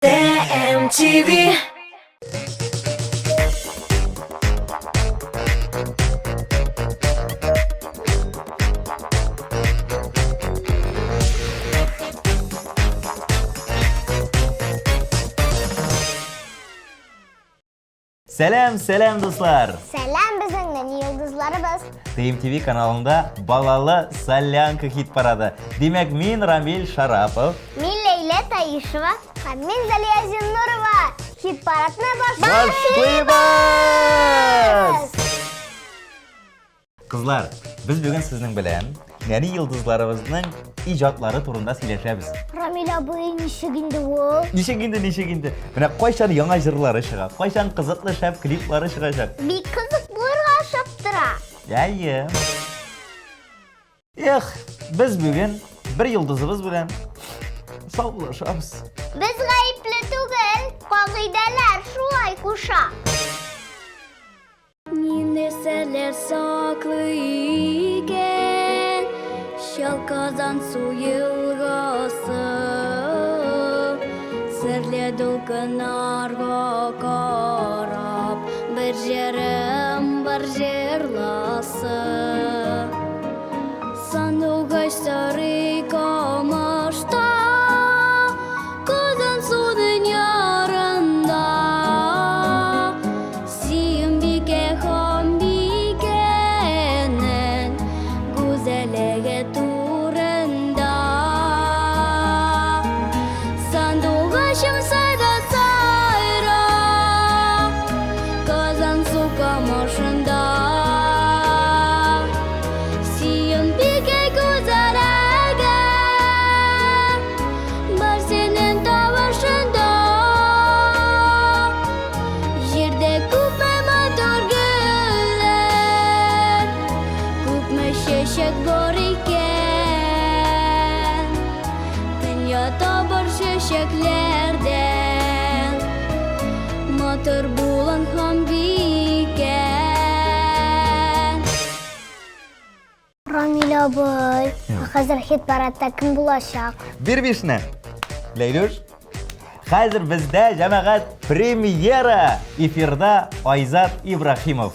TMTV. Сәлам, сәлам, дуслар! Сәлам безнең нәни йолдызларыбыз. TMTV каналында балалы солянка хит парады. Димәк, мин Рамиль Шарапов. Мин Ләйлә Таишева һәм мин Залия Зиннурова. Хит парадны башлыйбыз! Кызлар, без бүген сезнең белән нәни йолдызларыбызның иҗатлары турында сөйләшәбез. Рамил абый, ничек инде ул? Ничек инде, ничек инде? Менә кайчан яңа җырлары чыга, кайчан кызыклы шәп клиплары чыгачак? Бик кызык булырга ошап тора. Әйе. Эх, без бүген бер йолдызыбыз белән саубуллашабыз. Без гаепле түгел, кагыйдәләр шулай куша. Нинди серләр саклый икән Чал Казансу елгасы? Серле дулкыннарга карап, бер җырым бар җырласы. Сандугач сарый камышта, Казансуның ярында. Сөембикә ханбикәнең гүзәллеге турында. Сандугачым сайда сайра, Казансу камышында. Сөембикә гүзәллеге бар синең тавышында. Җирдә күпме матур гөлләр, күпме чәчәк бар икән. Дөнья табыр чәчәкләрдән матур булган ханбикә. Рамил абый, ә хәзер хит парадта кем булачак? Бир бишне. Ләйлүш. Хәзер бездә җәмәгать премьера. Эфирда Айзат Ибрахимов.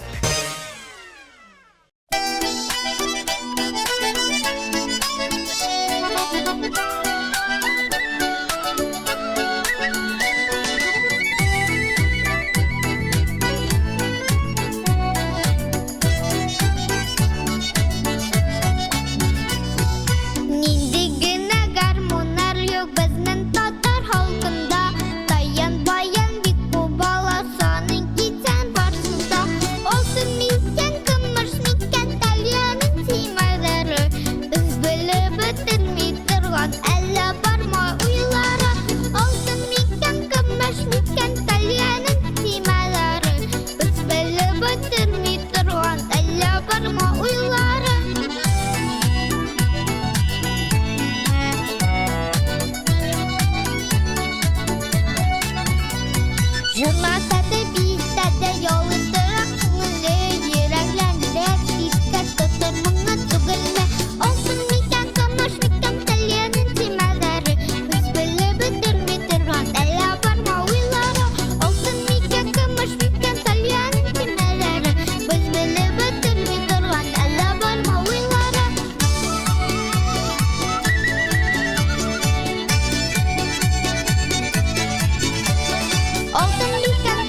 Нинди генә гармуннар юк безнең татар халкында. Таян баян бик күп бала санын китсән барсын да. Алтын микән, көмеш микән, тальянын төймәләре. Без белеп бетерми торган әллә бармы уйлары. Алтын микән, көмеш микән, тальянын төймәләре. Без белеп бетерми торган әллә бармы уйлары. Җырласа да, биетсә дә, ял иттерә күңелле йөрәкләрне тискә тотыр моңы түгелме? Алтын микән, көмеш микән, тальянын төймәләре. Без белеп бетерми торган әллә бармы уйлары. Алтын микән, көмеш микән, тальянын төймәләре. Без белеп бетерми торган әллә бармы уйлары. Алтын микән,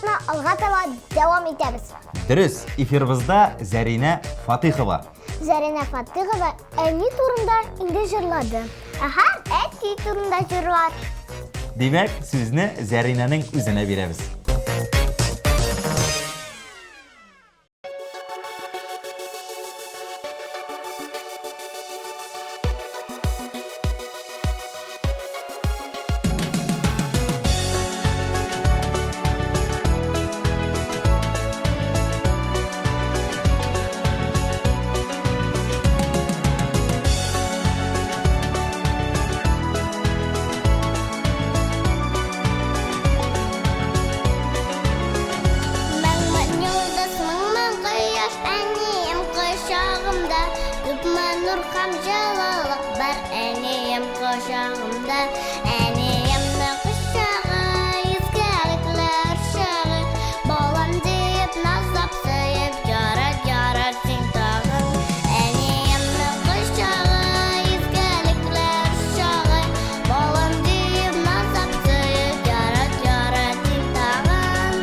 иҗатны алга таба дәвам итәбез. Дөрес, эфирыбызда Зәринә Фатыйхова. Зәринә Фатыйхова әни турында инде җырлады. Аһа, әти турында җырлар. Димәк, сүзне Зәринәнең үзенә бирәбез. Мең-мең йолдыз, мең-мең кояш әнием кочагымда. Күпме нур һәм җылылык бар әнием кочагымда. Әниемнең кочагы, изгелекләр чагы. Балам диеп назлап сөеп, ярат, ярат син тагын. Әниемнең кочагы, изгелекләр чагы. Балам диеп назлап сөеп, ярат, ярат син тагын.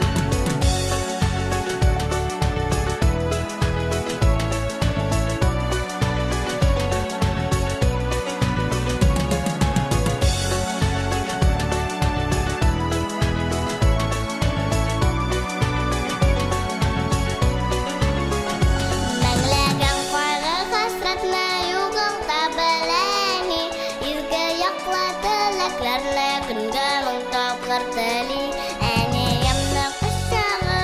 Меңләгән кайгы хәсрәтне югалта беләни, Изге яклы теләкләрне көнгә мең тапкыр тели. Әниемнең кочагы,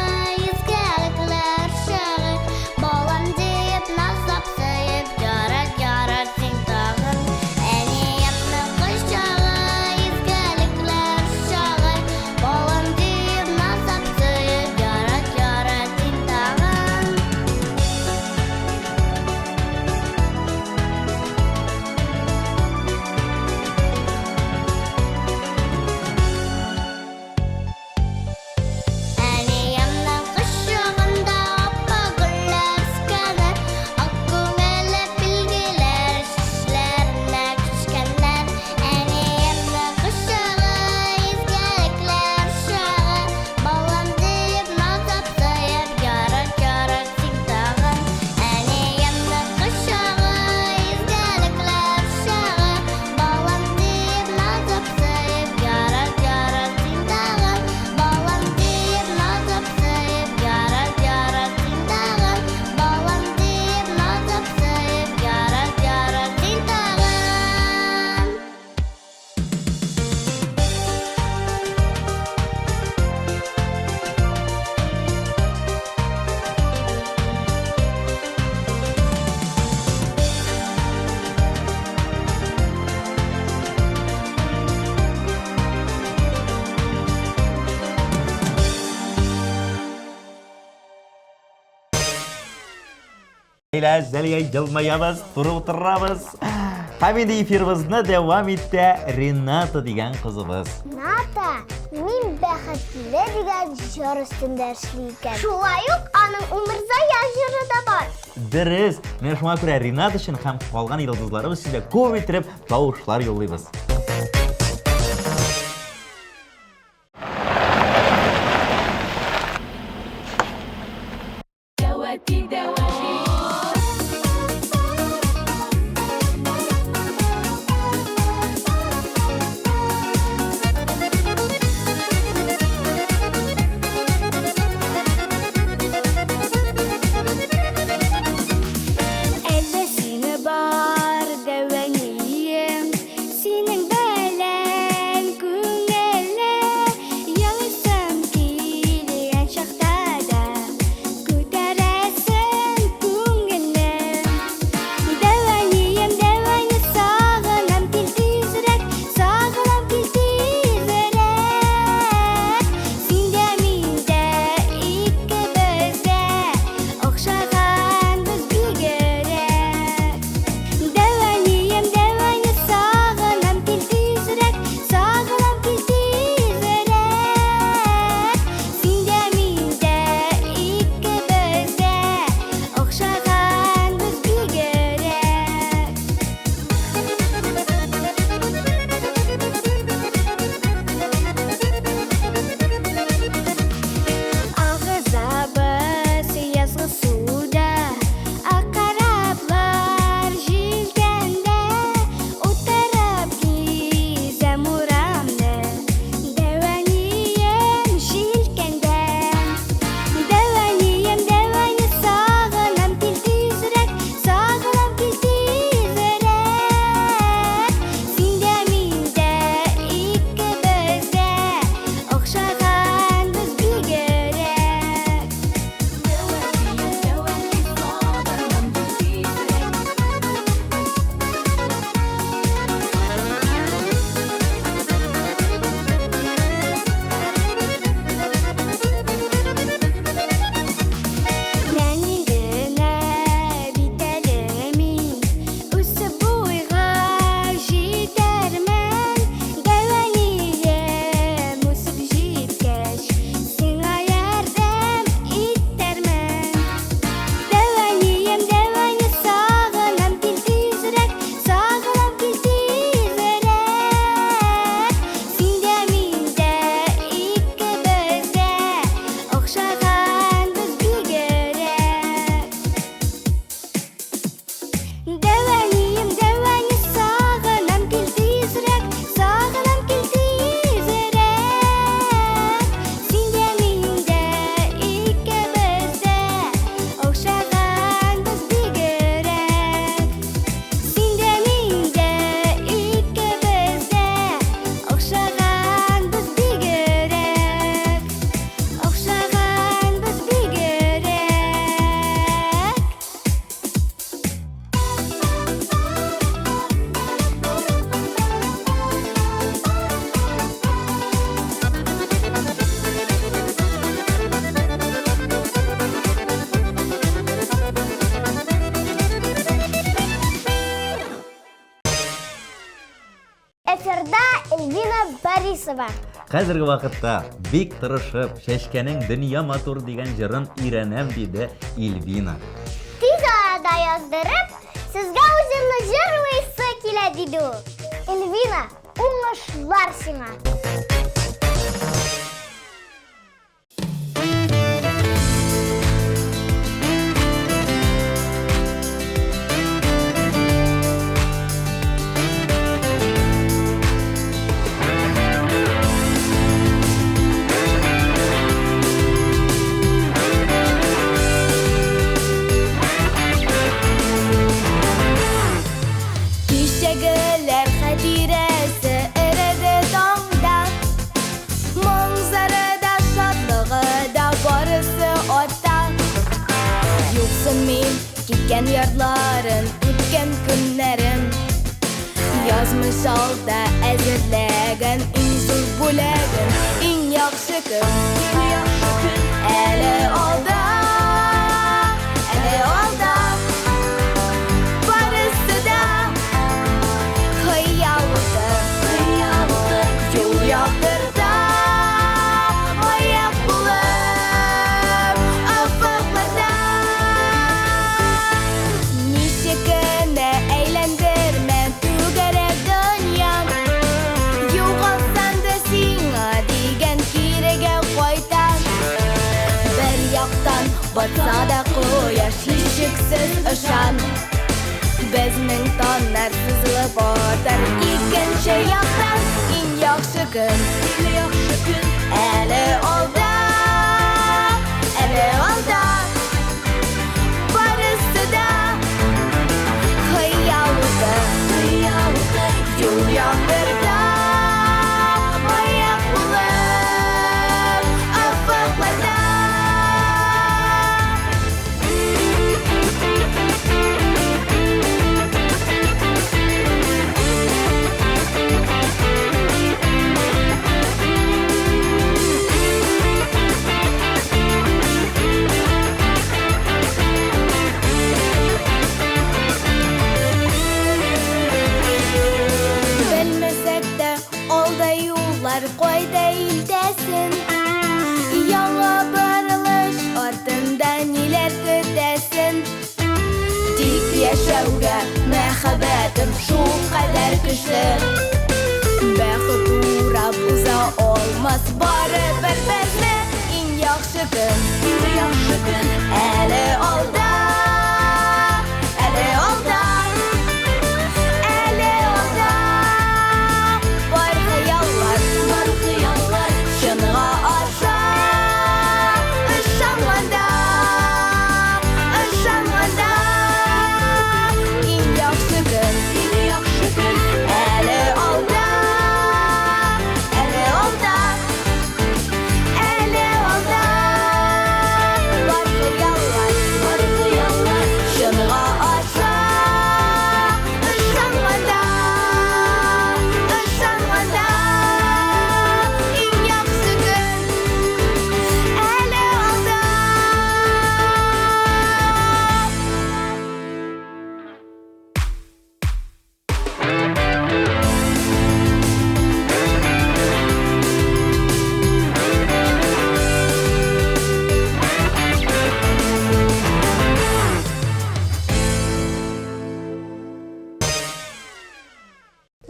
изгелекләр чагы, Балам диеп назлап сөеп, ярат, ярат син тагын. Әниемнең кочагы, изгелекләр чагы, Балам диеп назлап сөеп, ярат, ярат син тагын. Әниемнең кочагында ап-ак гөлләр үскәннәр, Ак күңелле билгеләр чәчләренә күчкәннәр. Әниемнең кочагы, изгелекләр чагы, Балам диеп назлап сөеп, ярат, ярат син тагын. Әниемнең кочагы, изгелекләр чагы, Балам диеп назлап сөеп, ярат, ярат син тагын. Балам диеп назлап сөеп, ярат, ярат син тагын. Балам диеп назлап сөеп, ярат, ярат син тагын. Ләйлә, Зәлия елмаябыз, туры утырабыз. Һәм инде эфирыбызны дәвам итә Рената дигән кызыбыз. Ната, мин бәхетле дигән җыр өстендә эшли икән. Шулай ук аның Умырзая җыры да бар. Дөрес, менә шуңа күрә Ренат өчен һәм калган йолдызларыбыз өчен дә күп иттереп тавышлар юллыйбыз. Әллә сине бар дәвәнием, синең Харисова. Хәзерге вакытта бик тырышып, Чәчкәнең Дөнья матур дигән җырын өйрәнәм, диде Ильвина. Тиз арада яздырып, сезгә үземне җырлыйсы килә, диде ул. Эльвина, уңышлар сиңа! Кичәгеләр хатирәсе эреде таңда. Моң-зары да, шатлыгы да барысы артта. Юксынмыйм киткән ярларын, үткән көннәрем. Язмыш алда әзерләгән иң зур бүләген, иң яхшы көн. Иң яхшы көн әле алда, әле алда. Барысы да хыял уты, хыял уты, юл яктырта, маяк булып офыкларда. Ничек кенә әйләндермә түгәрәк дөнья, югалсаң да сиңа дигән кирегә кайта. Бер яктан батса да кояш, һичшиксез ышан, безнең таңнар сызылып атар икенче яктан. Иң яхшы көн, иң яхшы көн әле алда, әле алда. Барысы да хыял уты, хыял уты, юл яктырта, маяк булып офыкларда. Белмәсәк тә алда юллар кайда илтәсен, яңа борылыш артында ниләр көтәсен. Тик яшәүгә мәхәббәтем шул кадәр көчле, бәхет урап уза алмас барыбер безне. Иң яхшы көн, иң яхшы көн әле алда, әле алда, әле алда. Бар хыяллар, бар хыяллар чынга аша, ышанганда, ышанганда. Иң яхшы көн, иң яхшы көн әле алда, әле алда, әле алда. Бар хыяллар, бар хыяллар чынга аша, ышанганда, ышанганда. Иң яхшы көн әле алда.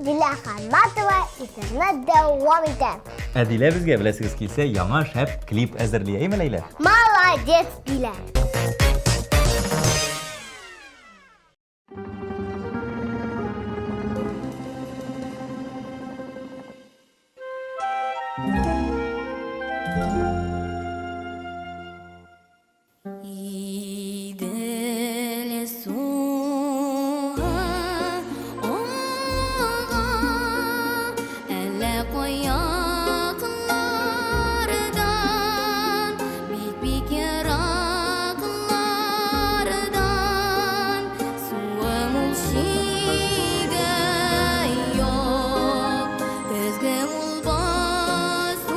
Дилә Хаматова эфирны дәвам итә. Ә Дилә безгә, беләсегез килсә, яңа шәп клип әзерли, әйме, Ләйлә? Молодец, Дилә! Идел суы ага, әллә каяклардан, бик-бик ераклардан, суы мул чиге юк, көзге мул басулар.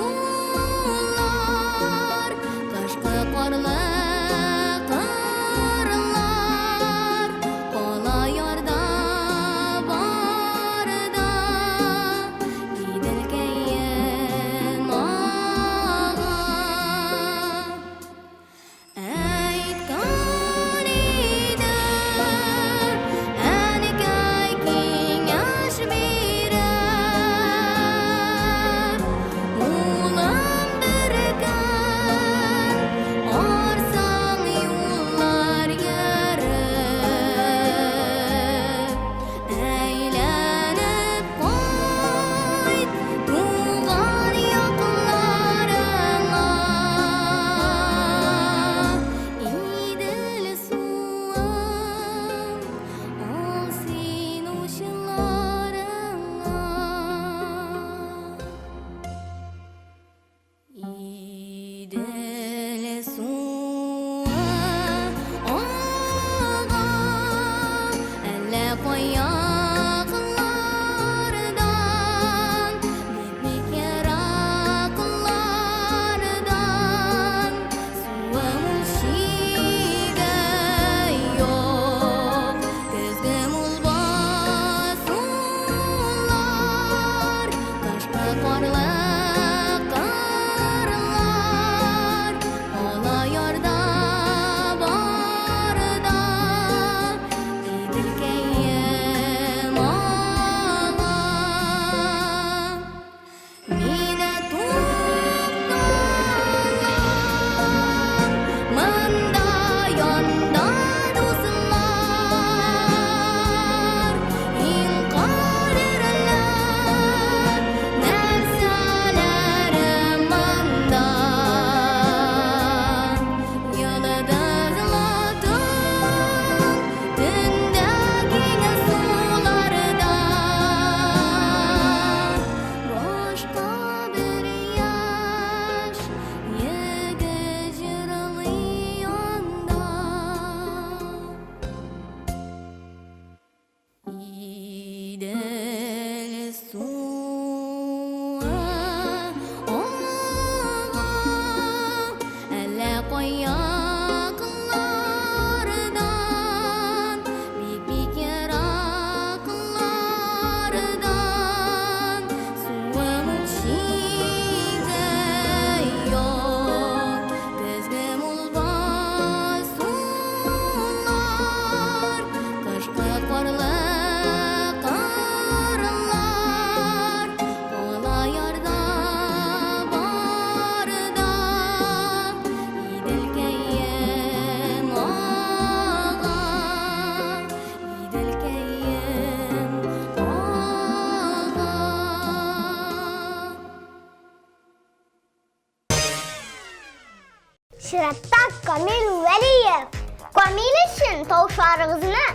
Чиратта Камил Вәлиев. Камил өчен тавышларыгызны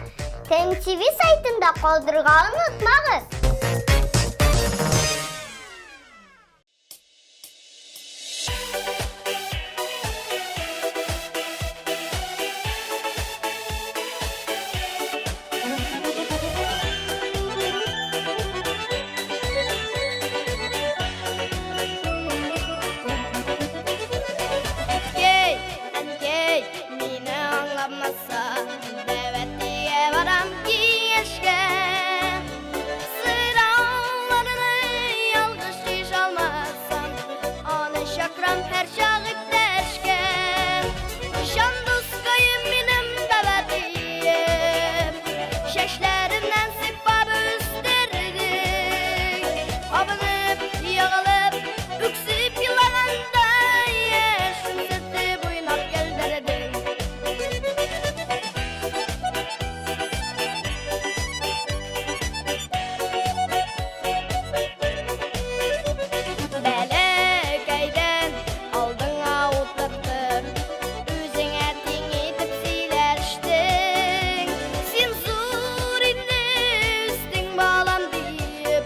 ТМТV сайтында калдырырга онытмагыз. Әткәй, әнкәй, мине аңламаса, Дәвәтигә барам киңәшкә. Сорауларны ялгыш ишалмасам, Аны чакырам һәрчак иптәшкә. Җан дускаем минем дәвәтием, Чәчләремнән сыйпап үстердең. Абынып, егылып, үксеп елаганда, Яшен сөртеп уйнап көлдердең. Бәләкәйдән алдыңа утыртып, Үзеңә тиң итеп сөйләштең. Син зур инде үстең, балам, диеп,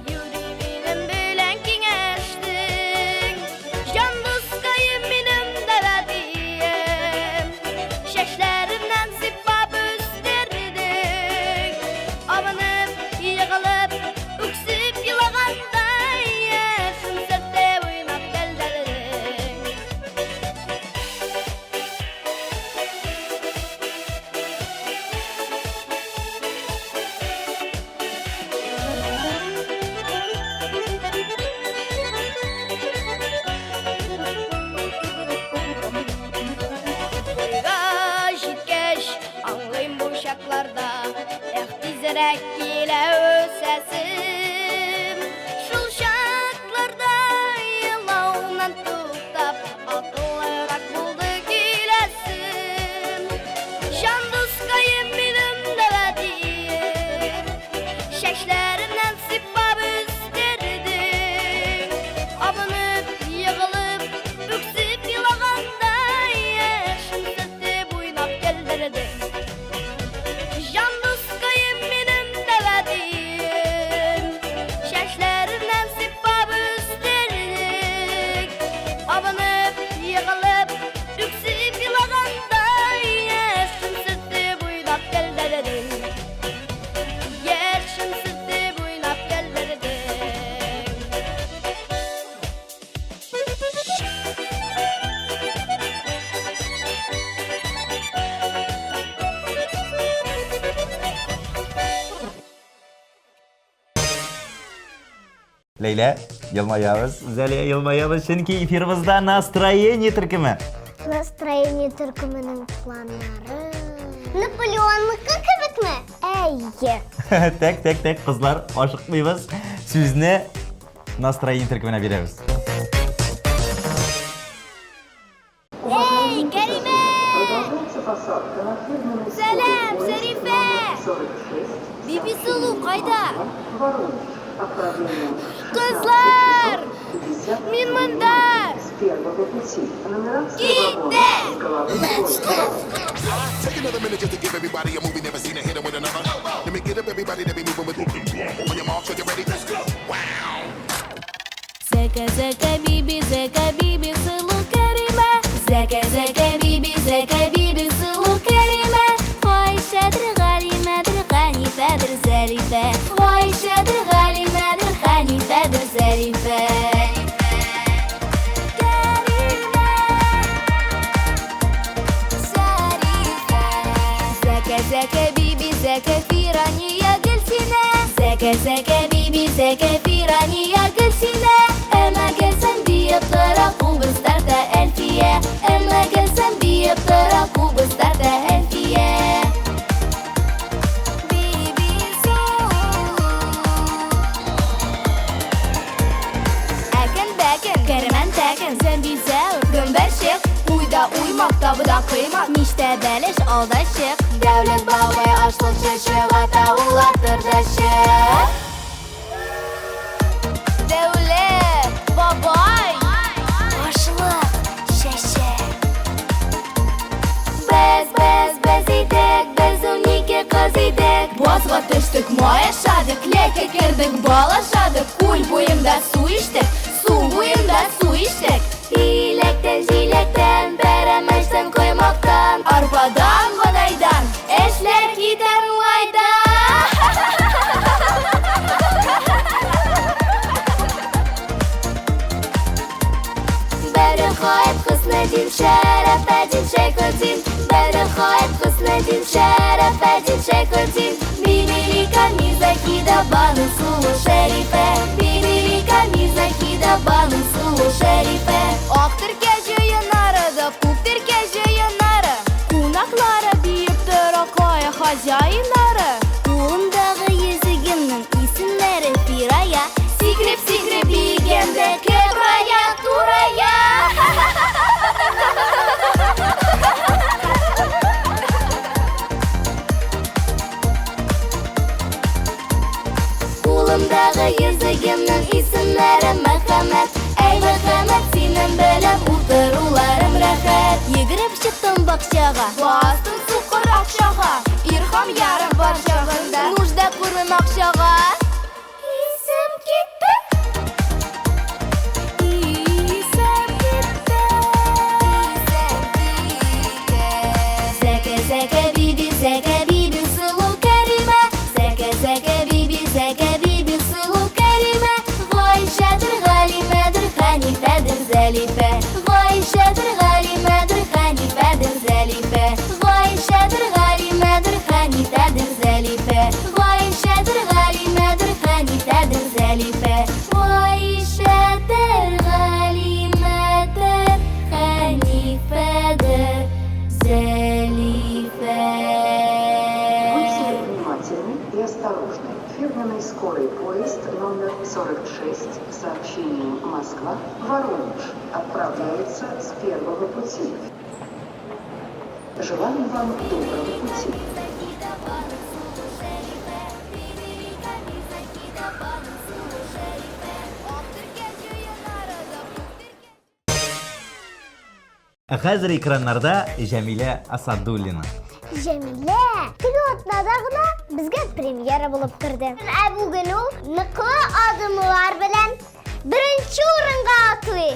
Юри минем белән киңәштең. Җан дускаем минем дәвәтием, Чәчләремнән сыйпап үстердең. Абынып, егылып, үксеп елаганда, Яшен сөртеп уйнап көлдердең. Буйга җиткәч, аңлыйм бу чакларда, Эх, тизрәк килә үсәсем. Шул чакларда елауыннан туктап, Акыллырак булды киләсем. Җан дускаем минем дәвәтием, Чәчләремнән сыйпап үстердең. Абынып, егылып, үксеп елаганда, Яшен сөртеп уйнап көлдердең. Җан дускаем минем дәвәтием, Чәчләремнән сыйпап үстердең. Абынып, егылып, үксеп елаганда, Яшен сөртеп уйнап көлдердең. Яшен сөртеп уйнап көлдердең. Ләйлә, елмаябыз. Зәлия, елмаябыз, чөнки эфирыбызда настроение төркеме. Настроение төркеменең планнары. Наполеонныкы кебекме? Әйе. Так, так, так, кызлар, ашыкмыйбыз. Сүзне настроение төркеменә бирәбез. Эй, Кәримә! Сәлам, Шәрифә! Бибисылу кайда? Кызлар! Мин монда! Китте! Let's go! Take another minute just to give everybody a movie never seen a hit 'em with another. Let me get up everybody that be moving with. On your mark, so you ready? Let's go. Wow. Зәкә, зәкә, биби, зәкә, биби, сылу Кәримә. Зәкә, зәкә, биби, зәкә, биби, сылу Кәримә. Гайшәдер, Галимәдер, Хәнифәдер, Зәрифә. Гайшәдер, Галимәдер, Хәнифәдер, Зәрифә. Кәримә. Зәрифә. Зәкә, зәкә, биби, зәкә, Фирания, Гөлсинә. Зәкә, зәкә, биби, зәкә, Фирания, Гөлсинә. Әмма гелсән биеп тора кубыз тарта Әлфия. Әмма гелсән биеп тора кубыз тарта Әлфия. Биби сылу. Әкін бәкін, кәрмән тәкін, зәмбизәл, гөмбәчек, Уйда уймак, табыда кыймак, мичтә бәлеш, алда чык. Дәүләт бабай ашлык чәчәк ата, улатыр да чык. Дәүләт бабай ашлык чәчә. Алма ашадык, ләке кердек, бал ашадык, Күл буенда су иштек, су буенда су иштек. Иләктән, җиләктән, пәрәмәчтән, коймактан, Арпадан, бодайдан, эшләр китәр уңайдан. Бәрехайт, Хөснетдин, Шәрәфетдин, Шәйхетдин. Бәрехайт, Хөснетдин, Шәрәфетдин, Шәйхетдин. Бибирика, Мирзахида, Бану, Сулу, Шәрифә. Бибирика, Мирзахида, Бану, Сулу, Шәрифә. Ак тиркә җыеннары да, күк тиркә җыеннары. Кунаклары биеп тора, кая хозяиннары? Кулымдагы йөзегемнең исемнәре Фирая. Сикереп-сикереп биегәндә кебрая турая. Кулымдагы йөзегемнең исемнәре Мөхәммәт. Әй, Мөхәммәт, синең белән утыруларым рәхәт. Йөгереп чыктым бакчага. Бастым сукыр акчага. Ирхам ярым бар чагында. Нужда күрмим акчага. Исем китте. Исем китте. Зәкә, зәкә, биби, зәкә, биби, сылу Кәримә. Зәкә, зәкә, биби, зәкә, биби, сылу Кәримә. Гайшәдер, Галимәдер, Хәнифәдер, Зәлифә. Гайшәдер, Галимәдер, Хәнифәдер, Зәлифә. Гайшәдер, Галимәдер, Хәнифәдер, Зәлифә. Гайшәдер, Галимәдер, Хәнифәдер, Зәлифә. Гайшәдер, Галимәдер, Хәнифәдер, Зәлифә. Будьте внимательны и осторожны. Фирменный скорый поезд номер 46 с сообщением Москва-Воронеж отправляется с первого пути. Желаем вам доброго пути. Ә хәзер экраннарда Җәмилә Асадуллина. Җәмилә теге атнада гына безгә премьера булып керде. Ә бүген ул ныклы адымлар белән беренче урынга атлый.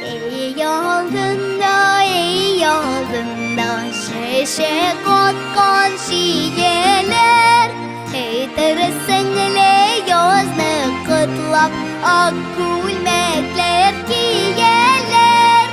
Ey алдында, ey алдында Чәчәк аткан чияләр. Әйтерсең лә язны котлап Ак күлмәкләр кияләр.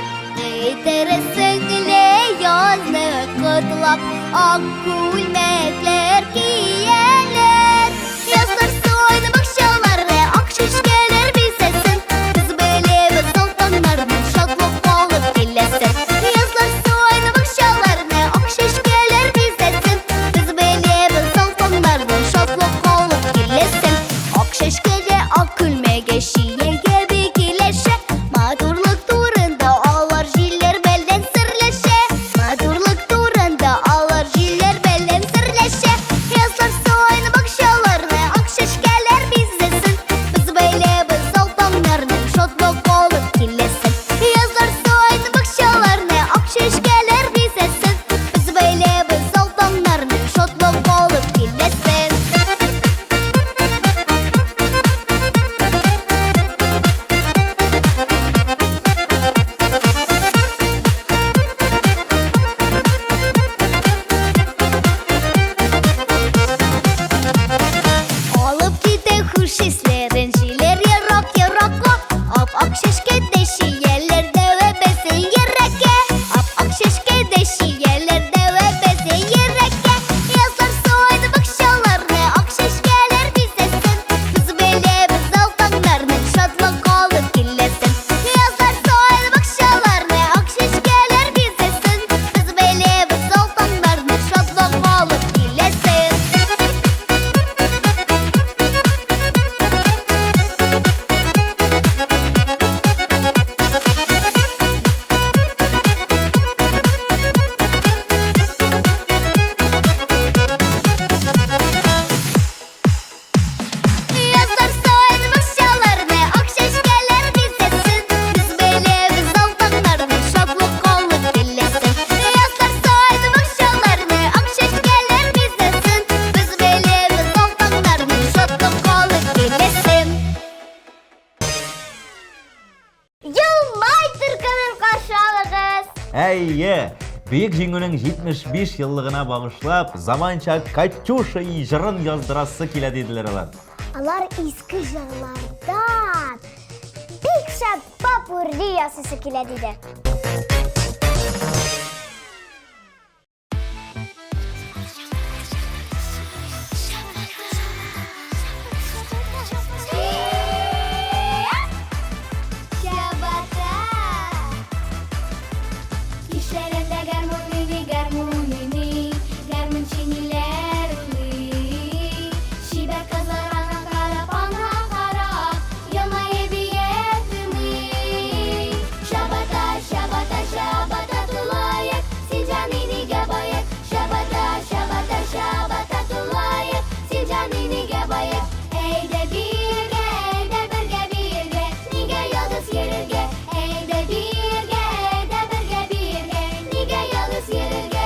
Әйтерсең лә язны котлап Ак күлмәкләр кияләр. Язлар сойды бакчаларны, Ак чәчкәләр бизәсен. Без беләбез солтаннарның Шатлык алып киләсен. Язлар сойды бакчаларны, Ак чәчкәләр бизәсен. Без беләбез солтаннарның Шатлык алып киләсен. Ак чәчкәгә, ак күлмәгә, чиягә бик килешә. Матурлык турында алар җилләр белән серләшә. Матурлык турында алар җилләр белән Әйе, Бөек Җиңүнең 75 еллыгына багышлап, заманча Катюша җырын яздырасы килә диделәр алар. Алар иске җырлардан бик шәп попурри ясыйсы килә диде. Чабата. Кичләрендә гармун уйный, гармун уйный, гармунчы ниләр уйлый. Чибәр кызлар аңа карап, аңа карап, елмаеп бия тыңлый. Чабата, чабата, чабата тулаек, син җаный нигә баек? Чабата, чабата, чабата тулаек, син җаный нигә баек? Әйдә биргә, әйдә бергә биергә, нигә ялгыз йөрергә? Әйдә биергә, әйдә бергә биергә, нигә ялгыз йөрергә?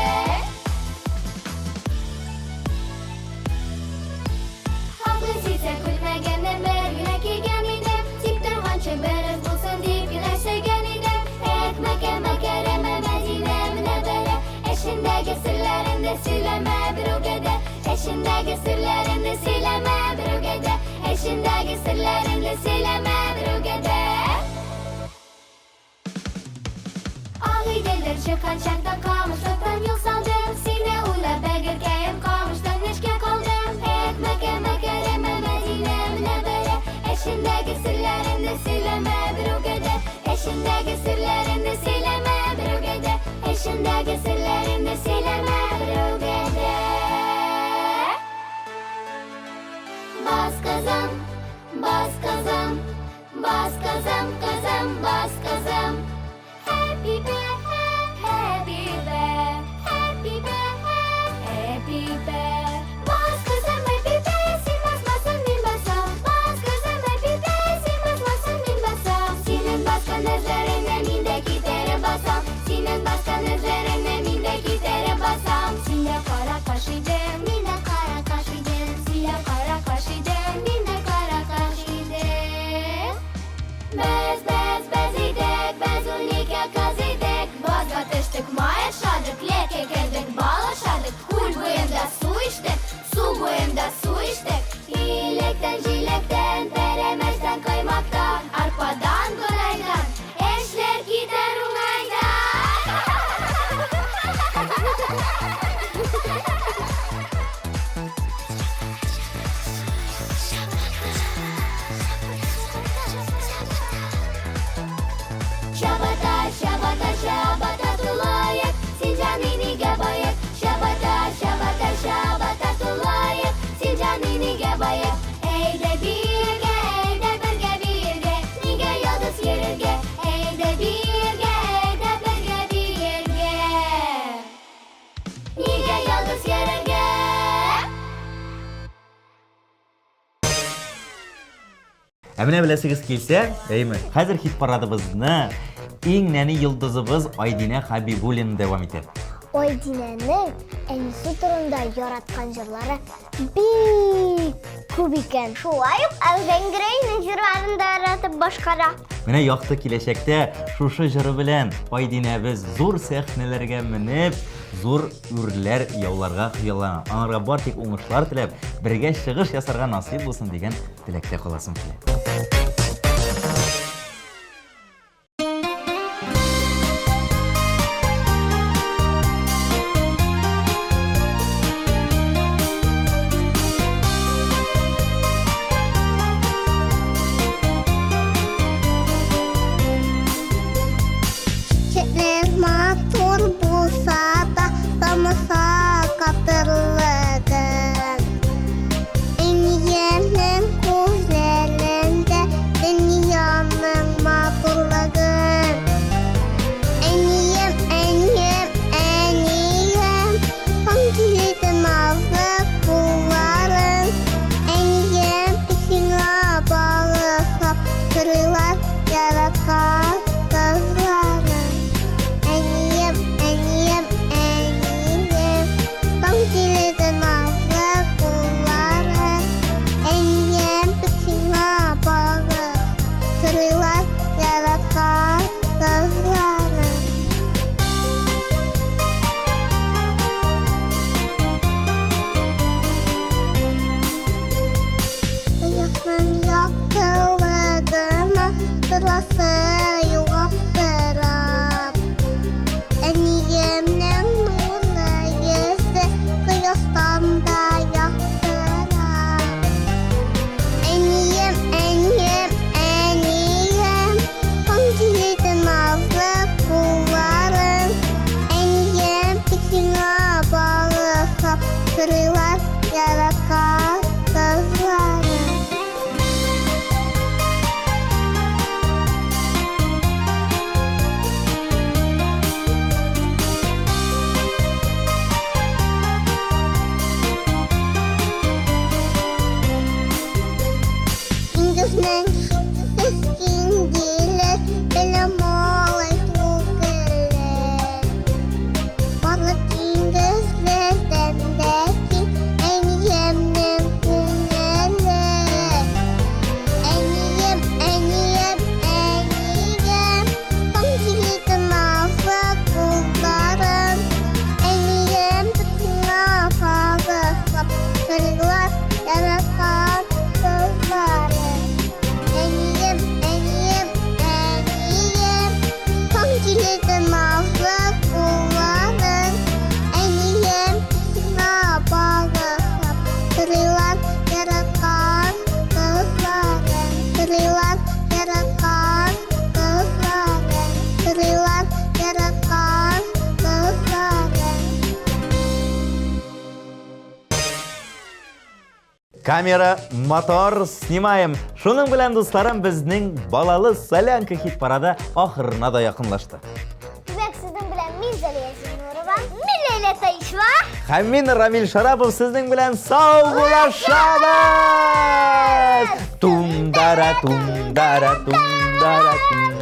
Хаклы сизә күрмәгәнне бер генә кигән идем, тик торганчы бераз булсын дип генә сөйгән идем. Эх, Мәккә, Мөкәррәмә, Мәдинә, Мөнәввәрә, эчендәге серләреңне сөйләмә берәүгә дә, эчендәге серләреңне сөйләмә берәүгә дә, эчендәге серләреңне сөйләмә берәүгә дә. Агыйделдән чыккан чакта камышлыктан юл салдым, сине уйлап бәгырькәем камыштан нечкә калдым. Эх, Мәккә, Мөкәррәмә, Мәдинә, Мөнәввәрә, эчендәге серләреңне сөйләмә берәүгә дә, эчендәге серләреңне сөйләмә берәүгә дә, эчендәге серләреңне сөйләмә берәүгә дә. Бас кызым, бас кызым, бас кызым, кызым, бас кызым. Happy bear, happy bear, happy bear, happy bear. Бас кызым, happy bear, син басмасаң мин басам. Бас кызым, happy bear, син басмасаң мин басам. Синең баскан эзләреңне мин дә китереп басам. Синең баскан эзләреңне мин дә китереп басам. Син дә кара каш идең, мин дә кара каш идем. Син дә кара каш идең, мин дә кара каш идем. Без, без, без идек, без унике кыз идек. Базга төштек, май ашадык, леке кердек, бал ашадык. Күл буенда су эчтек, су буенда су эчтек. Иләктән, җиләктән, пәрәмәчтән, каймактан, арпадан, бодайдан эшләр китәр уңайдан. Чабата, чабата, чабата тулаек, син җаный нигә баек? Чабата, чабата, чабата тулаек, син җаный нигә баек? Әйдә биергә, әйдә бергә биергә, нигә ялгыз йөрергә? Әйдә биергә, әйдә бергә биергә, нигә ялгыз йөрергә? Ә менә беләсегез килсә, әйме, хәзер хит парадыбызны иң нәни йолдызыбыз Айдинә Хабибуллина дәвам итә. Айдинәнең әнисе турында яраткан җырлары бик күп икән. Шулай ук Элвин Грейның җырларын да яратып башкара. Менә якты киләчәктә шушы җыры белән Айдинәбез зур сәхнәләргә менеп, зур үрләр яуларга хыяллана. Аңарга бар тик уңышлар теләп, бергә чыгыш ясарга насыйп булсын дигән теләктә каласым килә. Чәчләр матур булса да, тамырса катырлыгын. Әниемнең күзләрендә дөньяның матурлыгын. Әнием, әнием, әнием, килде назлы кулларың. Әнием, сиңа багышлап, сырлар яраткан кызларың. Әнием, әнием, әнием, таң килде назлы кулларың. Әнием, сиңа багышлап, сырлар яраткан кызларың. Безнең чиксез киң диләр, белем алай түгел. Барлык диңгезләрдән дә киң әниемнең күңеле. Әнием, әнием, әнием, таң җиле назлы кулларың. Әнием сиңа багышлап, җырлар яраткан кызларым. Әнием, әнием, әнием, таң җиле назлы кулларың. Әнием сиңа багышлап, җырлар яраткан кызларым. Җырлар яраткан кызларым. Җырлар яраткан кызларым. Камера, мотор, снимаем. Шуның белән, дусларым, безнең балалы солянка хит парады ахырына да якынлашты. Димәк, сезнең белән мин Зәлия Зиннурова, мин Ләйлә Таишева. Һәм мин Рамил Шарапов сезнең белән саубуллашабыз! Тум-дара, тум-дара, тум-дара, тум.